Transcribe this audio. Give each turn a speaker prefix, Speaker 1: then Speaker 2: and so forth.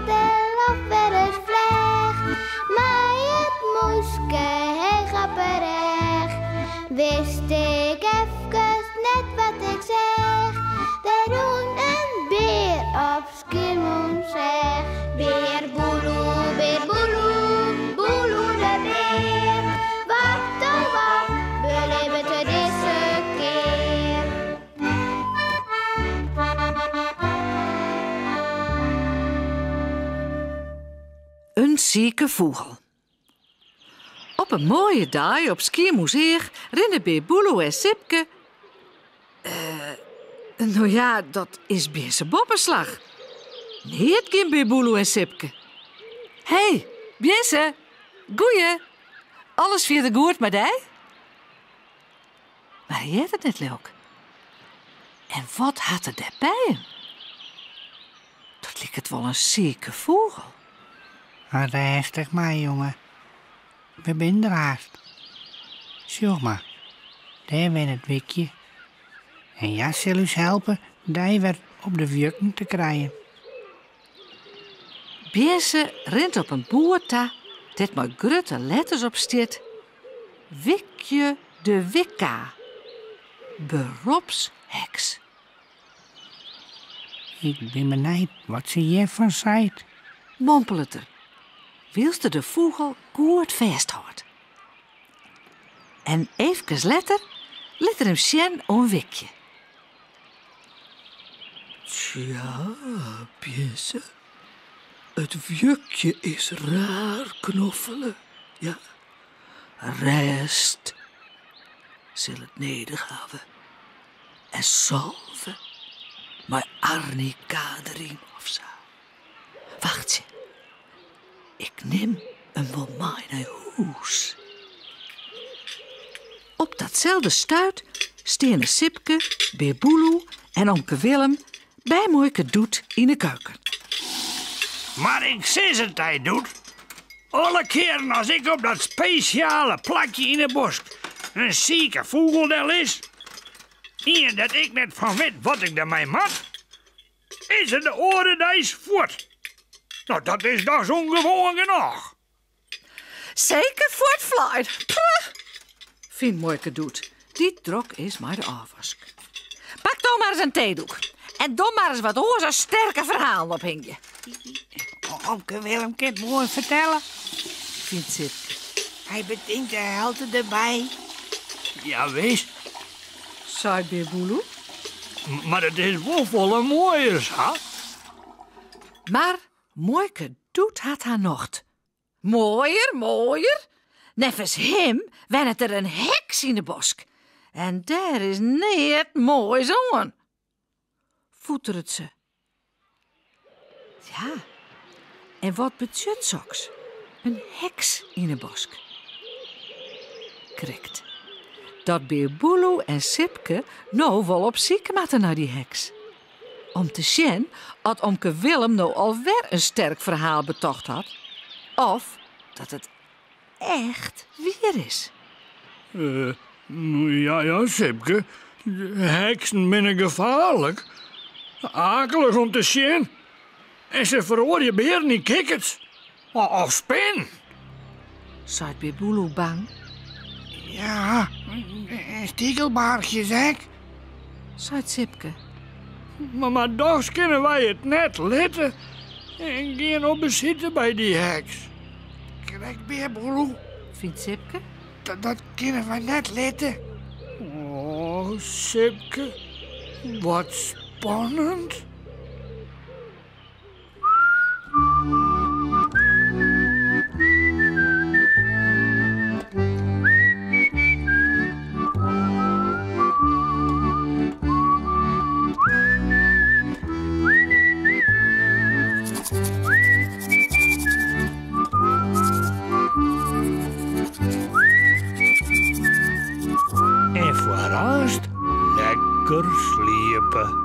Speaker 1: del of wer ris flecht. Mei it mûske heech op 'e rêch. Wist ik efkes net wat ik seach. Der rûn in bear op Skiermûntseach. Bear Boeloe, bear Boeloe, Boeloe de bear. Wat oh wat belibbet er dizze kear?
Speaker 2: In sike fûgel. Op in moaie dei op Skiermûntseach rinne Bear Boeloe en Sipke. Eh, no ja, dat is Bjinse Boppeslach. Neat gjin Bear Boeloe en Sipke. Hey, Bjinse, goeie. Alles fierder goed mei dy? Mar hy heart it net leau 'k. En wat hat er dêr by him? Dat liket wol in sike fûgel.
Speaker 3: Rêstich mar, jonge. We binne der hast. Sjoch mar, dêr wennet Wikje. En hja sil ús helpe dy wer op de wjukken te krijen.
Speaker 2: Bjinse rint op in boerd ta dêr't mei grutte letters op stiet, Wikje de Wikka, beropsheks.
Speaker 3: Ik bin benijd wat se hjirfan seit.
Speaker 2: Mompelet er, wylst er de fûgel goed fêsthâldt. En eefkes letter lit er him sjen oan Wikje.
Speaker 4: Tsja, Bjinse, it wjukje is raar knoffele. Ja, rêst sil it nedich hawwe. En salve mei arnika deryn of sa. Wachtsje, ik nim him wol mei nei hûs.
Speaker 2: Op datselde stuit steane Sipke, Bear Boeloe en omke Willem by muoike Doet yn 'e keuken.
Speaker 5: Mar ik sis it dy, Doet. Alle kearen as ik op dat spesjale plakje yn 'e bosk in sike fûgel dellis, ien dêr't ik net fan wit wat ik dermei moat, is er de oare deis fuort. No, dat is dochs ûngewoan genôch.
Speaker 2: Seker fuortflein, fynt muoike Doet, dy't drok is mei de ôfwask. Pak do mar ris in teedoek en doch mar ris wat oars as sterke ferhalen ophingje.
Speaker 3: Omke Willem kin it moai fertelle,
Speaker 2: fynt Sipke.
Speaker 3: Hy betinkt de helte derby.
Speaker 5: Jawis,
Speaker 2: seit Bear Boeloe.
Speaker 5: Mar it is wol folle moaier sa.
Speaker 2: Mar muoike Doet hat har nocht. Moaier, moaier. Neffens him wennet der in heks yn de bosk. En dêr is neat moais oan. Foeteret se. Ja, en wat betsjut soks? In heks yn 'e bosk. Krekt. Dat Bear Boeloe en Sipke no wol op syk moatte nei dy heks. Om te sjen oft omke Willem no alwer in sterk ferhaal betocht hat of dat it echt wier is.
Speaker 5: Ja, ja, Sipke. Heksen binne gefaarlik. Akelich om te sjen. En se feroarje bearen yn kikkerts. Of spinnen.
Speaker 2: Seit Bear Boeloe bang.
Speaker 3: Ja, en stikelbaarchjes ek.
Speaker 2: Seit Sipke.
Speaker 5: Mar dochs kinne wy it net litte en gean op besite by dy heks.
Speaker 3: Krekt Bear Boeloe.
Speaker 2: Fynt Sipke.
Speaker 3: Dat kinne wy net litte.
Speaker 5: Oh, Sipke, wat spannend. En foarearst lekker sliepe.